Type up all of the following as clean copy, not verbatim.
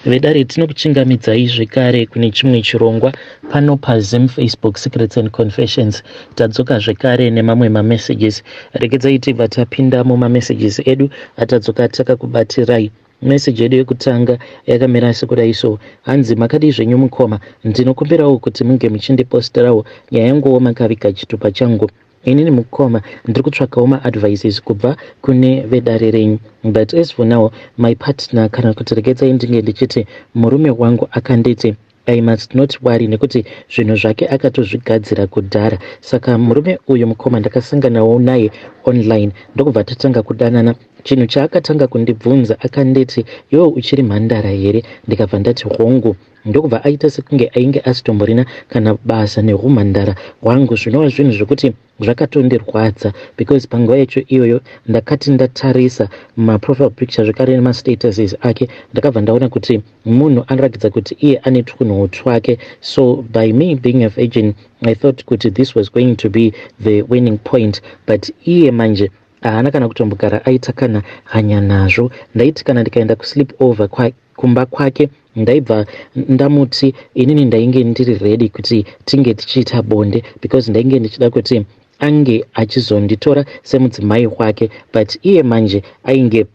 Vedare, tinokuchingamidzai zvekare kune chimwe chirongwa pano paZim Facebook Secrets and Confessions. Tadzoka zvekare nemamwe mamessages. Regedzai tibva tapinda mumamessages edu atadzoka takakubatirai. Message yedu yekutanga yakamira sekudai so. Hanzi makadii zvenyu mukoma, ndinokumbirawo kuti munge muchindiposterawo nyaya yanguwo makaviga chitupa changu. Inini mukoma ndiri kutsvakawo maadvices kubva kune vedare renyu, but as for now my partner, kana kuti regedzai ndinge ndichiti murume wangu, akanditi I must not worry nekuti zvinhu zvake akatozvigadzira kudhara. Saka murume uyu mukoma ndakasanganawo naye online, ndokubva tatanga kudanana. Chinhu chaakatanga kundibvunza, akanditi, "Iwe uchiri mhandara here?" Ndikabva ndati, "Hongu." Ndokubva aita sekunge ainge asitomborina kana basa neumhandara hwangu, zvinova zvinhu zvekuti zvakatondirwadza, because panguva yacho iyoyo ndakati ndatarisa maprofile picture zvekare nemastatuses ake, ndakabva ndaona kuti munhu anoratidza kuti iye ane twunhu twake. So by me being a virgin, I thought kuti this was going to be the winning point, but iye manje haana kana kutombogara aita kana hanya nazvo. Ndaiti kana ndikaenda kusleep over kumba kwake, ndaibva ndamuti inini ndainge ndiri ready kuti tinge tichiita bonde, because ndainge ndichida kuti ange achizonditora semudzimai wake, but iye manje ainge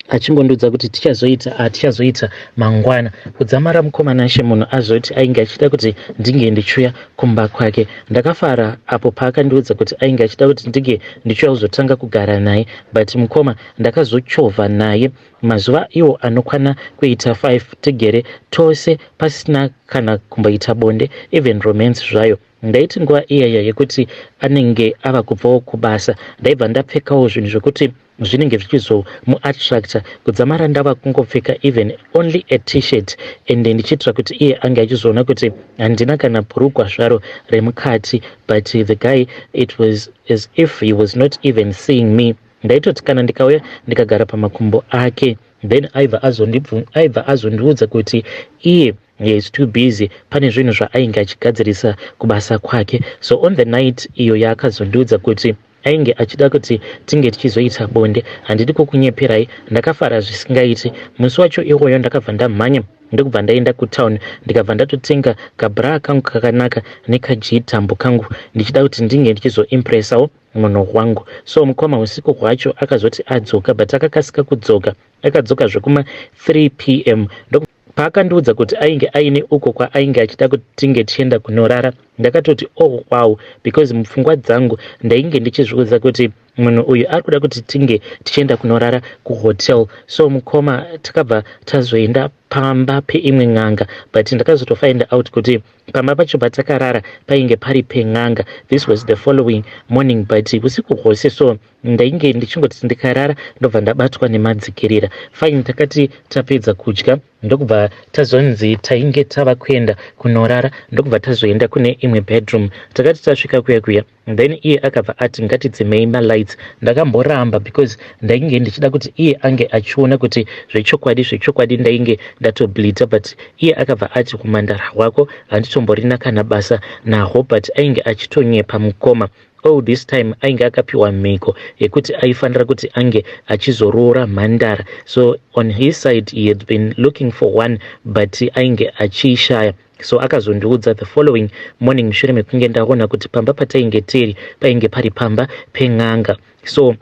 achingondiudza kuti tichazoita, tichazoita mangwana. Kudzamara mukomanashe munhu azoti ainge achida kuti ndinge ndichiuya kumba kwake. Ndakafara apo paakandiudza kuti ainge achida kuti ndinge ndichiuya kuzotanga kugara naye, but mukoma, ndakazochovha naye mazuva iwo anokwana kuita 5 tigere tose pasina kana kumboita bonde, even romance zvayo. Ndaiti nguva iyaya yekuti anenge ava kubvawo kubasa, ndaibva ndapfekawo zvinhu zvekuti zvinenge zvichizomuattracta, kudzamara ndava kungopfeka even only a T-shirt, ende ndichiitira kuti iye ange achizoona kuti handina kana bhurugwa zvaro remukati. But the guy, it was as if he was not even seeing me. Ndaitoti kana ndikauya ndikagara pamakumbo ake, then aibva azondiudza kuti iye is too busy, pane zvinhu zvaainge achigadzirisa kubasa kwake. So on the night iyo yaakazondiudza kuti ainge achida kuti tinge tichizoita bonde, handidi kukunyeperai, ndakafara zvisingaiti. Musi wacho iwoyo ndakabva ndamhanya, ndokubva ndaenda kutown, ndikabva ndatotenga kabra kangu kakanaka nekajitambo kangu, ndichida kuti ndinge ndichizoimpressawo munhu wangu. So mukoma, usiku hwacho akazoti adzoka, but akakasika kudzoka. Akadzoka zvekuma 3 p.m. Paakandiudza kuti ainge aine uko kwaainge achida kuti tinge tichienda kunorara, ndakatoti, "Oh wow," because mupfungwa dzangu ndainge ndichizviudza kuti munhu uyu ari kuda kuti tinge tichienda kunorara kuhotel. So mukoma, takabva tazoenda pamba peimwe n'anga, but ndakazotofind out kuti pamba pacho patakarara painge pari pen'anga. This was the following morning, but usiku hwose so ndainge ndichingoti ndikarara ndobva ndabatwa nemadzikirira. Fine, takati tapedza kudya, ndokubva tazonzi tainge tava kuenda kunorara, ndokubva tazoenda kune imwe bedroom. Takati tasvika kuya kuya, then iye akabva ati, "Ngatidzimei malights." Ndakamboramba because ndainge ndichida kuti iye ange achiona kuti zvechokwadi zvechokwadi ndainge ndatobleeda, but iye akabva ati, "Kumandara hwako handitomborina kana basa nahwo." But ainge achitonyepa mukoma. All this time ainge akapiwa mhiko yekuti aifanira kuti ange achizoroora mhandara. So on his side he had been looking for one, but ainge achiishaya. So akazondiudza the following morning, mushure mekunge ndaona kuti pamba patainge tiri painge pari pamba pen'anga. So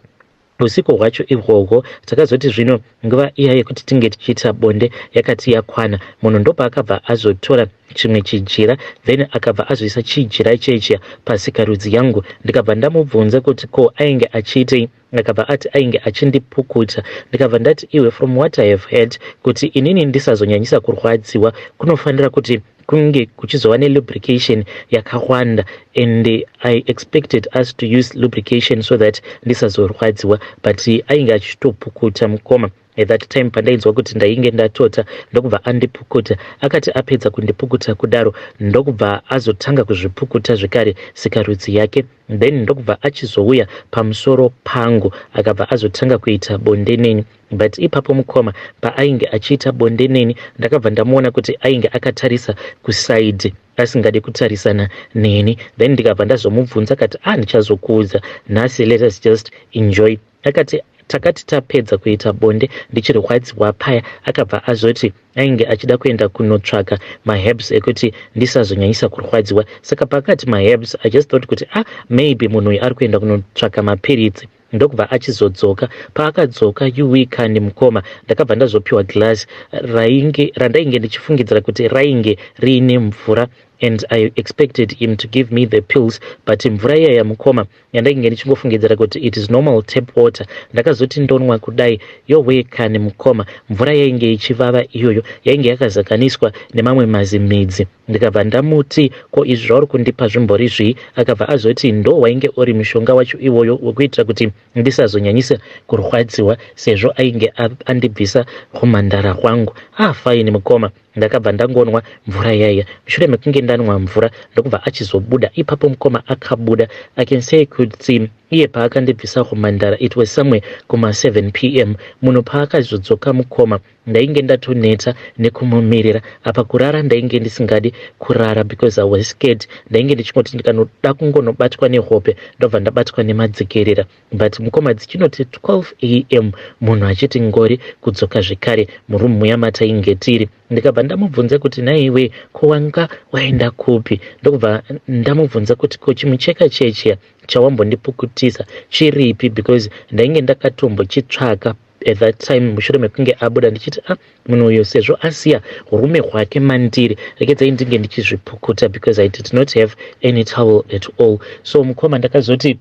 usiku hwacho ihwohwo takazoti zvino nguva iya yekuti tinge tichiita bonde yakati yakwana. Munhu ndopaakabva azotora chimwe chijira, then akabva azoisa chijira chechiya pasikarudzi yangu. Ndikabva ndamubvunza kuti ko ainge achiitei. Akabva ati ainge achindipukuta. Ndikabva ndati, "Iwe, from what I have heard, kuti inini ndisazonyanyisa kurwadziwa, kunofanira kuti kunge kuchizova nelubrication yakawanda, and I expected us to use lubrication so that ndisazorwadziwa." But ainge achitopukuta mukoma. At that time pandainzwa kuti ndainge ndatota, ndokubva andipukuta. Akati apedza kundipukuta kudaro, ndokubva azotanga kuzvipukuta zvekare sikarudzi yake, then ndokubva achizouya pamusoro pangu, akabva azotanga kuita bonde neni. But ipapo mukoma, paainge achiita bonde neni, ndakabva ndamuona kuti ainge akatarisa kuside, asingadi kutarisana neni. Then ndikabva ndazomubvunza, akati, "Ah, ndichazokuudza nhasi, let us just enjoy." Akati Takati tapedza kuita bonde ndichirwadziwa paya akabva azoti ainge achida kuenda kunotsvaka maherbs ekuti ndisazonyanyisa kurwadziwa. Saka paakati maherbs, I just thought kuti, ah, maybe munhu uyu ari kuenda kunotsvaka mapiritsi. Ndokubva achizodzoka. Paakadzoka, yuwi kani mukoma, ndakabva ndazopiwa glass rainge randainge ndichifungidzira kuti rainge riine mvura, and I expected him to give me the pills, but mvura iyaya mukoma yandainge ndichingofungidzira kuti it is normal tap water, ndakazoti ndonwa kudai, yowe kani mukoma, mvura yainge ichivava iyoyo, yainge yakazakaniswa nemamwe mazimidzi. Ndikabva ndamuti, "Ko izvi zvauri kundipa zvimbori zvii?" Akabva azoti ndo wainge uri mushonga wacho iwoyo wekuitira kuti ndisazonyanyisa kurwadziwa sezvo ainge andibvisa kumhandara kwangu. Ah, fine mukoma, ndakabva ndangonwa mvura yaiya. Mushure mekunge ndanwa mvura, ndokubva achizobuda ipapo. Mukoma, akabuda, I can say kuti iye paakandibvisa kumhandara, it was somewhere kuma7 p.m. Munhu paakazodzoka mukoma, ndainge ndatoneta nekumumirira. Apa kurara ndainge ndisingadi kurara because I was scared. Ndainge ndichingoti ndikanoda kungonobatwa nehope, ndobva ndabatwa nemadzikerera. But mukoma, dzichinoti 12 a.m., munhu achiti ngori kudzoka zvekare murumu muya matainge tiri. Ndikabva ndamubvunza kuti, "Naiwe, ko wanga waenda kupi?" Ndokubva ndamubvunza kuti, "Ko chimucheka chechiya chawambondipukutisa chiripi?" Because ndainge ndakatombochitsvaka at that time mushure mekunge abuda, ndichiti, "Ah, munhu uyu sezvo asiya urume hwake mandiri, regedzai ndinge ndichizvipukuta," because I did not have any towel at all. So mukoma, ndakazoti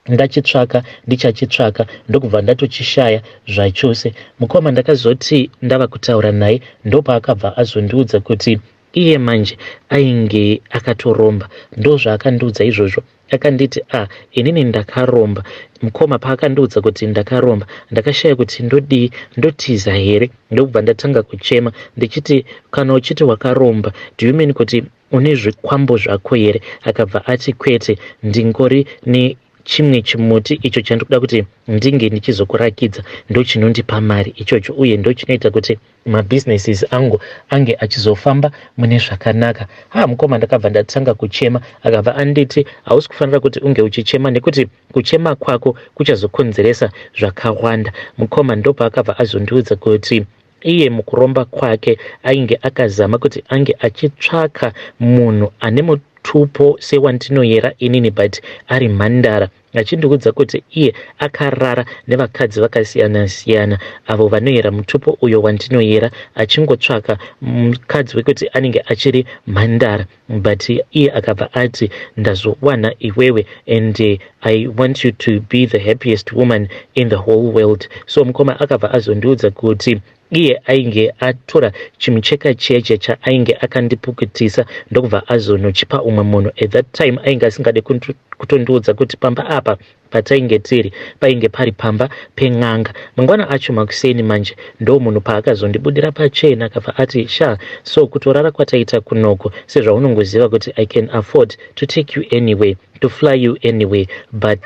ndachitsvaka, ndichachitsvaka, ndokubva ndatochishaya zvachose. Mukoma, ndakazoti ndava kutaura naye, ndopaakabva azondiudza kuti iye manje ainge akatoromba. Ndozvaakandiudza izvozvo. Akanditi, "A ah, inini ndakaromba." Mukoma, paakandiudza kuti ndakaromba, ndakashaya kuti ndodii, ndotiza here? Ndokubva ndatanga kuchema ndichiti, "Kana uchiti wakaromba, do you mean kuti une zvikwambo zvako here?" Akabva ati, "Kwete, ndingori nechimwe chimuti icho chandikuda kuti ndinge ndichizokurakidza, ndo chinondipa mari ichocho, uye ndo chinoita kuti mabusinesses angu ange achizofamba mune zvakanaka." Ha, mukoma, ndakabva ndatanga kuchema. Akabva anditi, "Hausi kufanira kuti unge uchichema nekuti kuchema kwako kuchazokonzeresa zvakawanda." Mukoma, ndopaakabva azondiudza kuti iye mukuromba kwake ainge akazama kuti ange achitsvaka munhu ane mutupo sewandinoyera inini, but ari mhandara, achindiudza kuti iye akarara nevakadzi vakasiyana-siyana avo vanoyera mutupo uyo wandinoyera, achingotsvaka mukadzi wekuti anenge achiri mhandara. But iye akabva ati, "Ndazowana iwewe and I want you to be the happiest woman in the whole world." So mukoma, akabva azondiudza kuti iye ainge atora chimucheka cheche chaainge akandipukutisa, ndokubva azonochipa umwe munhu. At that time ainge asingade kutondiudza kuti pamba apa patainge tiri painge pari pamba pen'anga. Mangwana acho makuseni manje, ndo munhu paakazondibudira pachena. Akabva ati, "Sha, so kutorara kwataita kunoko, sezvaunongoziva kuti I can afford to take you anyway, to fly you anyway, but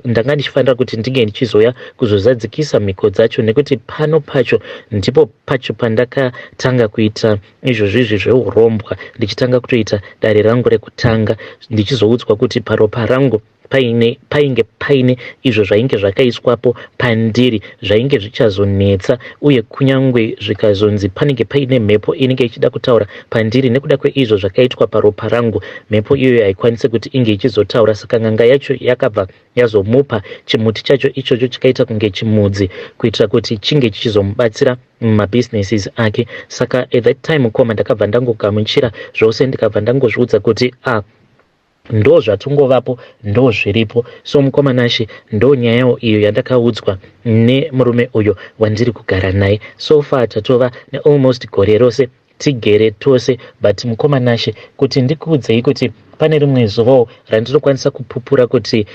ndanga ndichifanira kuti ndinge ndichizoya kuzozadzikisa mhiko dzacho, nekuti pano pacho ndipo pacho pandakatanga kuita izvozvizvi zveurombwa, ndichitanga kutoita dare rangu rekutanga, ndichizoudzwa kuti paropa rangu paine painge paine izvo zvainge zvakaiswapo pandiri zvainge zvichazonetsa, uye kunyange zvikazonzi panenge paine mhepo inenge ichida kutaura pandiri nekuda kweizvo zvakaitwa paropa rangu, mhepo iyoyo haikwanisi kuti inge ichizotaura." Saka n'anga yacho yakabva yazomupa chimuti chacho ichocho chakaita kunge chimudzi, kuitira kuti chinge chichizomubatsira mumabhizinesis ake. Saka at that time mukoma, ndakabva ndangogamuchira zvose, ndikabva ndangozviudza kuti, "Ah, ndo zvatongovapo, ndo zviripo." So mukoma Nashe, ndo nyayawo iyo yandakaudzwa nemurume uyo wandiri kugara naye. So far tatova nealmost gore rose tigere tose. But mukoma Nashe, kuti ndikuudzei kuti pane rimwe zuvawo randinokwanisa kupupura kuti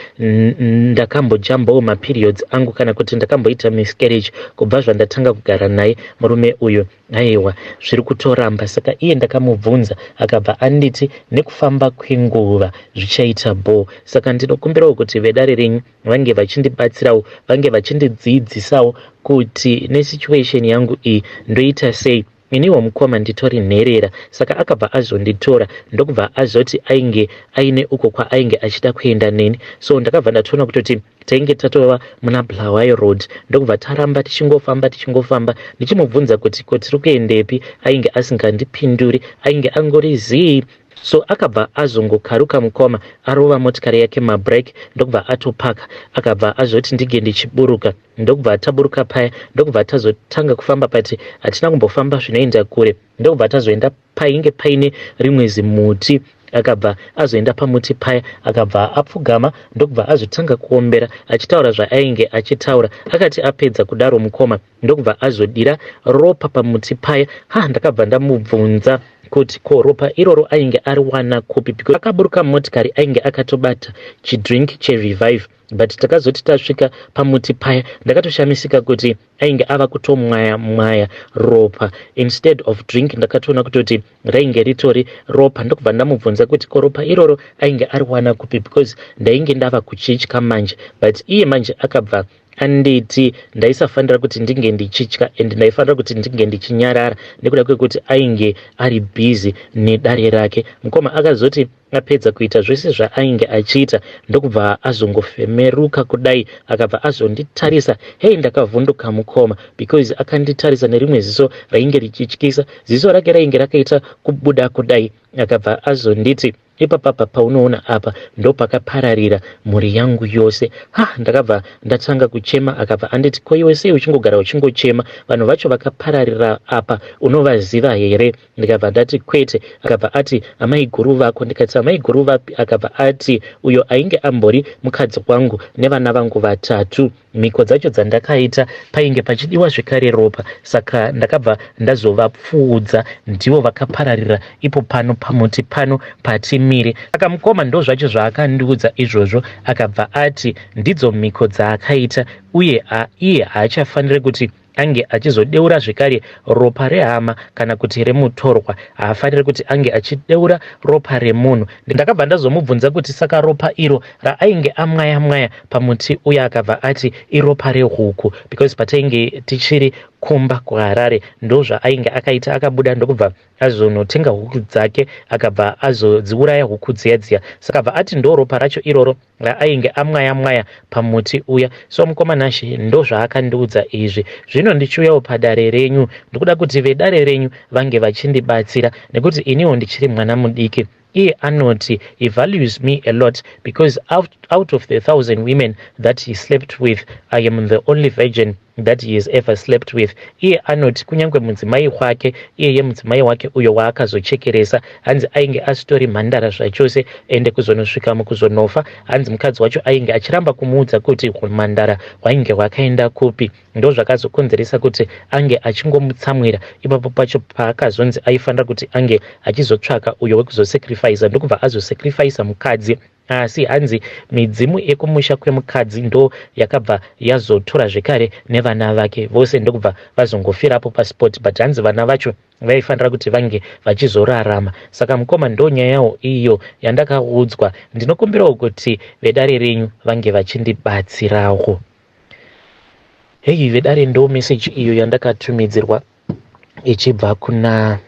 ndakambojambawo maperiods angu kana kuti ndakamboita miscarriage kubva zvandatanga kugara naye murume uyu, aiwa, zviri kutoramba. Saka iye ndakamubvunza, akabva anditi nekufamba kwenguva zvichaita bho. Saka ndinokumbirawo kuti vedare renyu vange vachindibatsirawo, vange vachindidzidzisawo kuti nesituation yangu iyi ndoita sei. Iniwo mukoma nditori nherera saka akabva azonditora ndokubva azoti ainge aine uko kwaainge achida kuenda neni. So ndakabva ndatoona kutoti tainge tatova muna Bulawayo Road ndokubva taramba tichingofamba tichingofamba ndichimubvunza kuti ko tiri kuendepi ainge asingandipinduri ainge angori zii. So akabva azongokaruka mukoma arova motikari yake mabreak ndokubva atopaka akabva azoti ndinge ndichiburuka ndokubva taburuka paya ndokubva tazotanga kufamba but hatina kumbofamba zvinoenda kure ndokubva tazoenda painge paine rimwe zimuti akabva azoenda pamuti paya akabva apfugama ndokubva azotanga kuombera achitaura zvaainge achitaura akati apedza kudaro mukoma ndokubva azodira ropa pamuti paya ha ndakabva ndamubvunza kuti ko ropa iroro ainge ariwana kupi because akaburuka mumotikari ainge akatobata chidrink cherevive but takazoti tasvika pamuti paya ndakatoshamisika kuti ainge ava kutomwaya mwaya ropa instead of drink ndakatoona kutoti rainge ritori ropa ndokubva ndamubvunza kuti ko ropa iroro ainge ariwana kupi because ndainge ndava kuchitya manje but iye manje akabva anditi ndaisafanira kuti ndinge ndichitya and ndaifanira kuti ndinge ndichinyarara nekuda kwekuti ainge ari busy nedare rake mukoma akazoti apedza kuita zvese zvaainge achiita ndokubva azongofemeruka kudai akabva azonditarisa hei ndakavhunduka mukoma because akanditarisa nerimwe ziso rainge richityisa ziso rake rainge rakaita kubuda kudai akabva azonditi ipapapa paunoona apa ndopakapararira mhuri yangu yose ha ndakabva ndatanga kuchema akabva anditi ko iwe sei uchingogara uchingochema vanhu vacho vakapararira apa unovaziva here ndikabva ndati kwete akabva ati amai guru vako ndikati amai guru vapi akabva ati uyo ainge ambori mukadzi wangu nevana vangu vatatu mhiko dzacho dzandakaita painge pachidiwa zvekare ropa saka ndakabva ndazovapfuudza ndivo vakapararira ipo pano pamuti pano patimire saka mukoma ndo zvacho zvaakandiudza izvozvo akabva ati ndidzo mhiko dzaakaita uye iye haachafaniri kuti ange achizodeura zvekare ropa rehama kana kuti remutorwa haafaniri kuti ange achideura ropa remunhu ndakabva ndazomubvunza kuti saka ropa iro raainge amwaya mwaya pamuti uye akabva ati iropa rehuku because patainge tichiri kumba kuharare ndo zvaainge akaita akabuda ndokubva azonotenga huku dzake akabva azodziuraya huku dziya dziya saka bva ati ndo ropa racho iroro raainge amwaya mwaya pamuti uya so mukoma Nashe ndo zvaakandiudza izvi zvino ndichiuyawo padare renyu ndikuda kuti vedare renyu vange vachindibatsira nekuti iniwo ndichiri mwana mudiki iye anoti he values me a lot because out of the thousand women that he slept with I am the only virgin that he has ever slept with iye anoti kunyange mudzimai wake iyeye mudzimai wake uyo waakazochekeresa hanzi ainge asitori mhandara zvachose ende kuzonosvika mukuzonofa hanzi mukadzi wacho ainge achiramba kumuudza kuti mhandara hwainge hwakaenda kupi ndo zvakazokonzeresa kuti ange achingomutsamwira ipapo pacho paakazonzi aifanira kuti ange achizotsvaka uyo wekuzosacrifica ndokubva azosacrifica mukadzi asi hanzi midzimu yekumusha kwemukadzi ndo yakabva yazotora zvekare nevana vake vose ndokubva vazongofirapo paspot but hanzi vana vacho vaifanira kuti vange vachizorarama saka mukoma ndo nyayawo iyo yandakaudzwa ndinokumbirawo kuti vedare renyu vange vachindibatsirawo hei vedare ndo meseji iyo yandakatumidzirwa ichibva kuna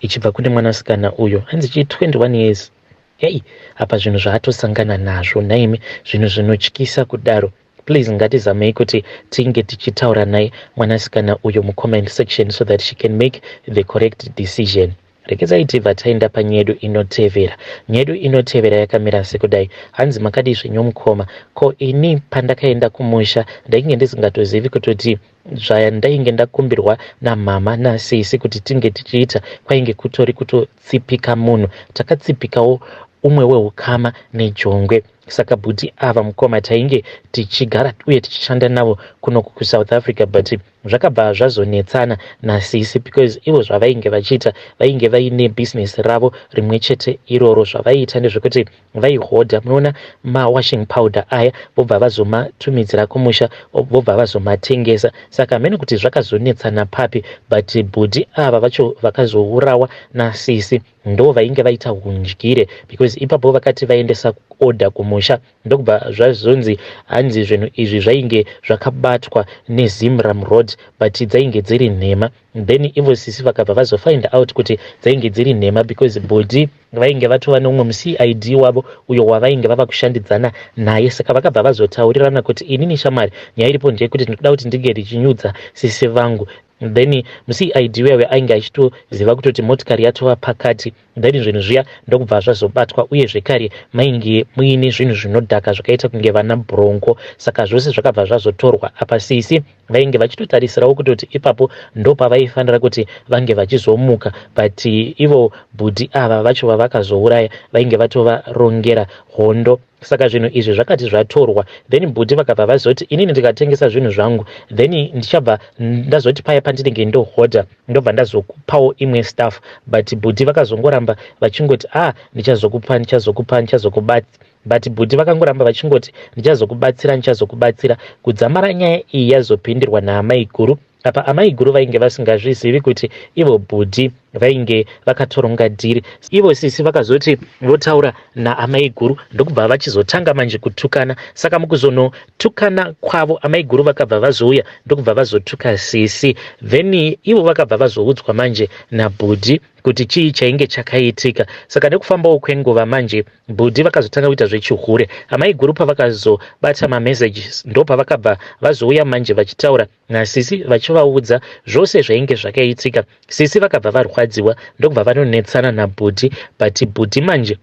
ichibva kune mwanasikana uyo hanzi chi 21 years hei apa zvinhu zvaatosangana nazvo naimi zvinhu zvinotyisa kudaro please ngatizamei kuti tinge tichitaura naye mwanasikana uyo mucomment section so that she can make the correct decision regedzai tibva taenda panyedu inotevera nyedu inotevera yakamira sekudai hanzi makadii zvenyu mukoma ko ini pandakaenda kumusha ndainge ndisingatozivi kutoti zvandainge ndakumbirwa namama nasisi kuti tinge tichiita kwainge kutori kutotsipika munhu takatsipikawo umwe weukama nejongwe saka bhuti ava mukoma tainge tichigara uye tichishanda navo kuno kusouth africa but zvakabva zvazonetsana nasisi because ivo zvavainge vachiita vainge vaine bhizinesi ravo rimwe chete iroro zvavaiita ndezvekuti vaihodha munoona mawashing powder aya vobva vazomatumidzira kumusha vobva vazomatengesa saka hamene kuti zvakazonetsana papi but bhudhi ava vacho vakazourawa nasisi ndo vainge vaita hundyire because ipapo vakati vaendesa order kumusha. kumusha. Ndokubva zvazonzi hanzi zvinhu izvi zvainge zvakabatwa neZimram Road but dzainge dziri nhema. Then ivo sisi vakabva vazofind out kuti dzainge dziri nhema because body vainge vatova neumwe muCID wavo uyo wavainge vava kushandidzana naye. Saka vakabva vazotaurirana kuti inini shamwari, nyaya iripo ndeyekuti ndinoda kuti ndinge ndichinyudza sisi vangu. Then muCID uya uya ainge achitoziva kutoti motikari yatova pakati. Then zvinhu zviya ndokubva zvazobatwa, uye zvekare mainge muine zvinhu zvinodhaka zvakaita kunge vana bronco. Saka zvose zvakabva zvazotorwa. Apa sisi vainge vachitotarisirawo kutoti ipapo ndopavaifanira kuti vange vachizomuka, but ivo bhudhi ava vacho vavakazouraya vainge vatovarongera hondo. Saka zvinhu izvi zvakati zvatorwa, then bhudhi vakabva vazoti inini ndikatengesa zvinhu zvangu, then ndichabva ndazoti paya pandinenge ndohodha ndobva ndazokupawo imwe stuff. But bhudhi vakazongoramba vachingoti, "Ah, ndichazokupa, ndichazokupa, ndichazokubatsa." But bhudhi vakangoramba vachingoti, "Ndichazokubatsira, ndichazokubatsira," kudzamara nyaya iyi yazopindirwa naamai guru. Apa amai guru vainge vasingazvizivi kuti ivo bhudhi vainge vakatoronga dhiri. Ivo sisi vakazoti votaura naamai guru, ndokubva vachizotanga manje kutukana. Saka mukuzonotukana kwavo, amai guru vakabva vazouya, ndokubva vazotuka sisi. Then ivo vakabva vazoudzwa manje nabhudhi kuti chii chainge chakaitika. Saka nekufambawo kwenguva manje, bhudhi vakazotanga kuita zvechihure. Amai guru pavakazobata mamessages, ndo pavakabva vazouya manje vachitaura nasisi, vachivaudza zvose zvainge zvakaitika. Sisi vakabva varwadziwa, ndokubva vanonetsana nabhudhi. But bhudhi manje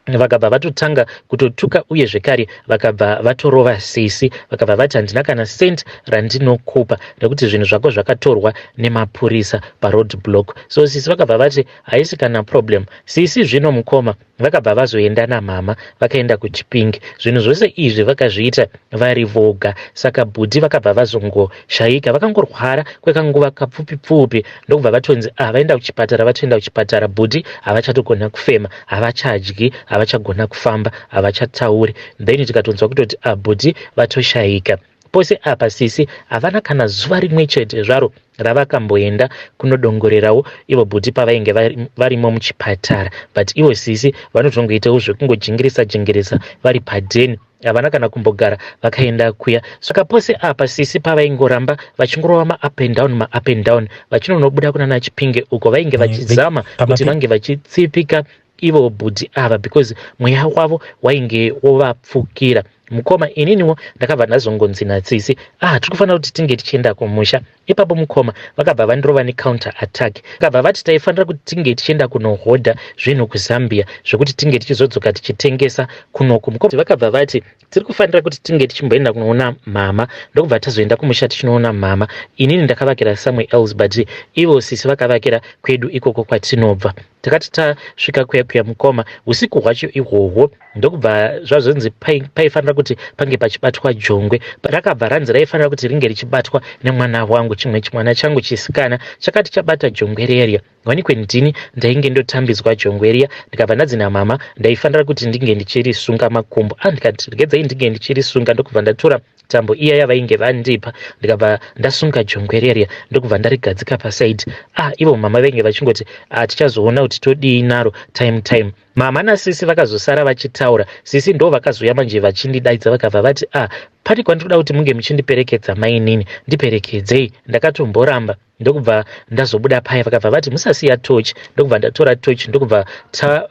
vakabva vatotanga kutotuka, uye zvekare vakabva vatorova sisi. Vakabva vati, "Handina kana cent randinokupa nekuti zvinhu zvako zvakatorwa nemapurisa paroad block." So sisi vakabva vati haisi kana problem. Sisi zvino, mukoma, vakabva vazoenda namama, vakaenda kuChipingi. Zvinhu zvose izvi vakazviita vari voga. Saka bhudhi vakabva vazongoshayika, vakangorwara kwekanguva kapfupi pfupi, ndokubva vatonzi, "Ah, vaenda kuchipatara, vatoenda kuchipatara. Bhudhi havachatogona kufema, havachadyi, havachagona kufamba, havachatauri." Then tikatonzwa kutoti, "Ah, bhudhi vatoshayika." Pose apa sisi havana kana zuva rimwe chete zvaro ravakamboenda kunodongorerawo ivo bhuti pavainge varimo muchipatara. But ivo sisi vanotongoitawo zvekungojingirisa jingirisa vari padheni, havana kana kumbogara vakaenda kuya. Saka pose apa sisi pavaingoramba vachingorova maup and down, maup and down, vachinonobuda kunana Chipinge uko, vainge vachizama kuti vange vachitsipika ivo bhudhi ava because mweya wavo wainge wovapfukira. Mukoma, ininiwo ndakabva ndazongonzi natsisi, "Ah, tiri kufanira kuti tinge tichienda kumusha." Ipapo, mukoma, vakabva vandirova necounter attack. Vakabva vati taifanira kuti tinge tichienda kunohodha zvinhu kuZambia zvekuti tinge tichizodzoka tichitengesa kunoku. Mukoma, vakabva vati tiri kufanira kuti tinge tichimboenda kunoona mama, ndokubva tazoenda kumusha tichinoona mama. Inini ndakavakira somewhere else, but ivo sisi vakavakira kwedu ikoko kwatinobva. Takati tasvika kuya kuya, mukoma, usiku hwacho ihwohwo ndokubva zvazonzi paifanira kuti pange pachibatwa jongwe. Rakabva ranzi raifanira kuti ringe richibatwa nemwana wangu. Chimwe chimwana changu chisikana chakati chabata jongwe rerya, wanikwe ndini ndainge ndotambidzwa jongwe riya. Ndikabva ndadzi namama ndaifanira kuti ndinge ndichirisunga makumbo. A, ndikati regedzai ndinge ndichirisunga. Ndokubva ndatora tambo iya yavainge vandipa, ndikabva ndasunga jongwe rerya, ndokubva ndarigadzika pasaidi. Ah, ivo mama vainge vachingoti, "Ah, tichazoona kuti todii naro time time." Mama nasisi vakazosara vachitaura. Sisi ndo vakazouya manje vachindidaidza, vakabva vati, "Ah, pane kwandinoda kuti munge muchindiperekedza mainini, ndiperekedzei." Ndakatomboramba, ndokubva ndazobuda paya. Vakabva vati, "Musasiya tochi." Ndokubva ndatora tochi, ndokubva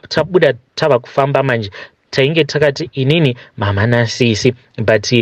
tabuda tava kufamba manje. Tainge takati inini, mama nasisi, but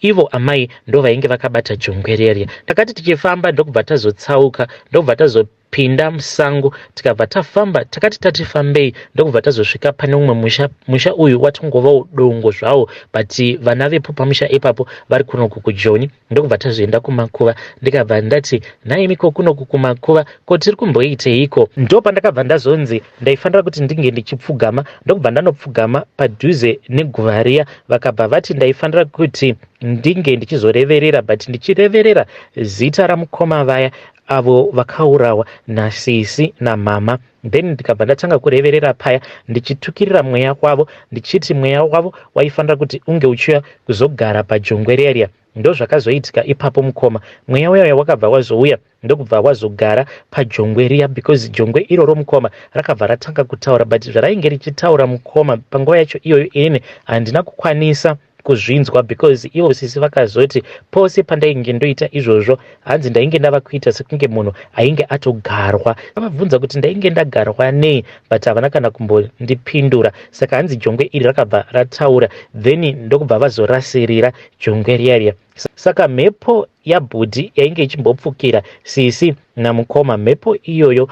ivo amai ndo vainge vakabata jongwe rerya. Takati tichifamba, ndokubva tazotsauka, ndokubva tazopinda musango. Tikabva tafamba, takati tati fambei, ndokubva tazosvika pane umwe musha. Musha uyu watongovawo dongo zvawo, but vana vepo pamusha ipapo vari kunoku kuJoni. Ndokubva tazoenda kumakuva. Ndikabva ndati, "Nhaimiko, kunoku kumakuva ko tiri kumboiteiko?" Ndo pandakabva ndazonzi ndaifanira kuti ndinge ndichipfugama. Ndokubva ndanopfugama padhuze neguva riya. Vakabva vati ndaifanira kuti ndinge ndichizoreverera, but ndichireverera zita ramukoma vaya. Avo vakaurawa nasisi namama. Then ndikabva ndatanga kureverera paya ndichitukirira mweya wavo, ndichiti mweya wavo waifanira kuti unge uchiuya kuzogara pajongwe riya. Ndozvakazoitika ipapo, mukoma. Mweya uyaya wakabva wazouya, ndokubva wazogara pajongwe riya, because jongwe iroro, mukoma, rakabva ratanga kutaura. But zvarainge richitaura, mukoma, panguva yacho iyoyo inini handina kukwanisa kuzvinzwa, because ivo sisi vakazoti pose pandainge ndoita izvozvo, hanzi ndainge ndava kuita sekunge munhu ainge atogarwa. Vabvunza kuti ndainge ndagarwa nei, but havana kana kumbondipindura. Saka hanzi jongwe iri rakabva rataura, then ndokubva vazorasirira jongwe riya riya. Saka mhepo yabhudhi yainge ichimbopfukira sisi namukoma, mhepo iyoyo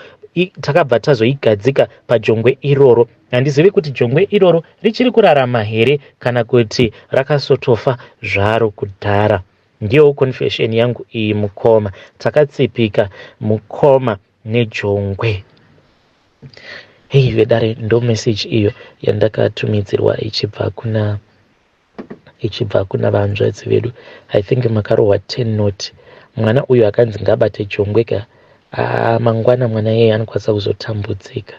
takabva tazoigadzika pajongwe iroro. Handizivi kuti jongwe iroro richiri kurarama here kana kuti rakasotofa zvaro kudhara. Ndiyo confession yangu iyi, mukoma. Takatsipika, mukoma, nejongwe. Hei vedare, ndo message iyo yandakatumidzirwa ichibva kuna vanzvadzi vedu. I think makarohwa 10 not. Mwana uyu akanzi ngabate jongwe ka. Mangwana mwana iyeye anokwanisa kuzotambudzika.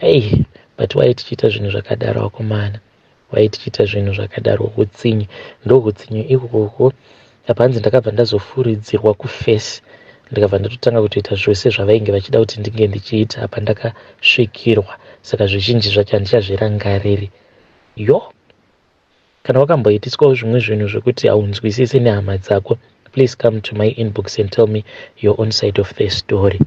Ei, but wai tichiita zvinhu zvakadaro, vakomana? Wai tichiita zvinhu zvakadaro? Utsinyi, ndo utsinyi ihwohwo. Apa hanzi ndakabva ndazofuridzirwa kuface, ndikabva ndatotanga kutoita zvose zvavainge vachida kuti ndinge ndichiita. Apa ndakasvikirwa, saka zvizhinji zvacho handichazvirangariri. Yo, kana wakamboitiswawo zvimwe zvinhu zvekuti haunzwisisi nehama dzako, please come to my inbox and tell me your own side of the story.